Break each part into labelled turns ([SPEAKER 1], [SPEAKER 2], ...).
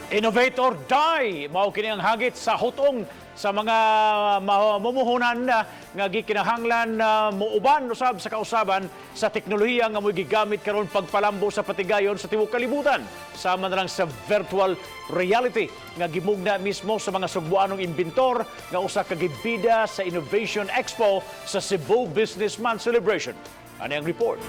[SPEAKER 1] Innovate or die! Mao kini ang hagit sa hutong sa mga mamumuhunan na nga gikinahanglan na muuban usab sa kausaban sa teknolohiya nga mo'y gigamit karon pagpalambo sa patigayon sa tibuok kalibutan, sama na lang sa virtual reality nga gimugna mismo sa mga Sugbuanong inventor nga usa ka gibida sa Innovation Expo sa Cebu Business Month Celebration. Ano ang report?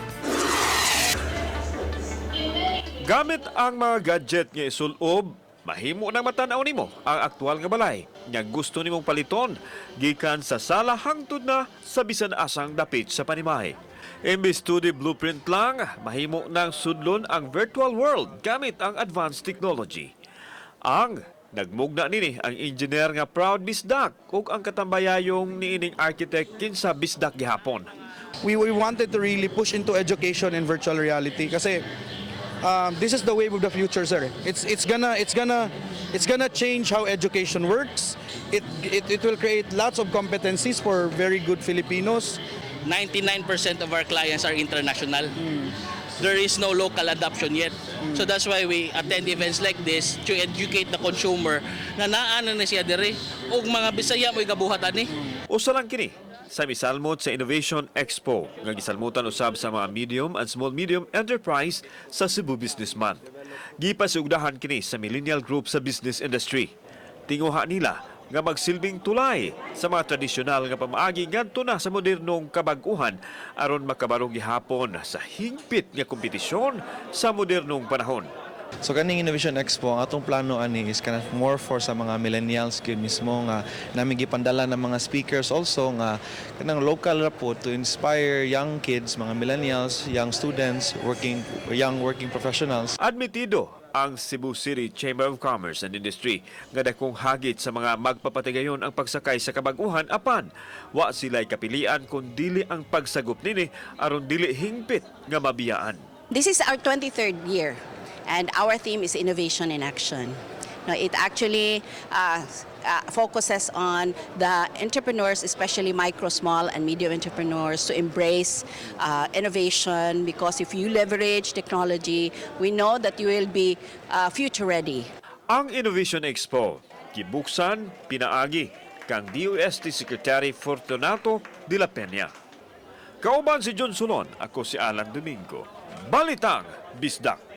[SPEAKER 2] Gamit ang mga gadget nga isulob, mahimo nang matanaw nimo ang aktual nga balay nga gusto nimong paliton gikan sa sala hangtod na sa bisan asang dapit sa panimalay. Imbis 2D blueprint lang, mahimo nang sudlon ang virtual world gamit ang advanced technology. Ang nagmugna nini ang engineer nga proud bisdak ug ang katambayayong niining architect kinsa bisdak gihapon.
[SPEAKER 3] We wanted to really push into education and virtual reality kasi this is the wave of the future, sir. It's gonna change how education works. It will create lots of competencies for very good Filipinos.
[SPEAKER 4] 99% of our clients are international. There is no local adoption yet. So that's why we attend events like this to educate the consumer na naa na na siya diri ug mga Bisaya mo'y gabuhat ani.
[SPEAKER 2] Usa lang kini sa misalmot sa Innovation Expo nga gisalmutan usab sa mga medium and small medium enterprise sa Cebu Business Month. Gipasugdahan kini sa millennial group sa business industry. Tinguha nila nga magsilbing tulay sa mga tradisyonal nga pamaagi ngadto na sa modernong kabag-uhan aron makabarog gihapon sa hingpit nga kompetisyon sa modernong panahon.
[SPEAKER 5] So kaning Innovation Expo, ang atong plano ani is kind of more for sa mga millennials gyud mismo nga nami gipandala ng mga speakers also nga kanang local ra po to inspire young kids, mga millennials, young students, working young working professionals.
[SPEAKER 2] Admitido ang Cebu City Chamber of Commerce and Industry nga dakong hagit sa mga magpapatigayon ang pagsakay sa kabag-uhan, apan wa sila'y kapilian kun dili ang pagsagop nini aron dili hingpit nga mabiyaan.
[SPEAKER 6] This is our 23rd year, and our theme is innovation in action. Now, it actually focuses on the entrepreneurs, especially micro, small, and medium entrepreneurs, to embrace innovation because if you leverage technology, we know that you will be future ready.
[SPEAKER 2] Ang Innovation Expo gibuksan pinaagi kang DOST Secretary Fortunato de la Peña. Kauban si John Solon, ako si Alan Domingo. Balitang Bisdak.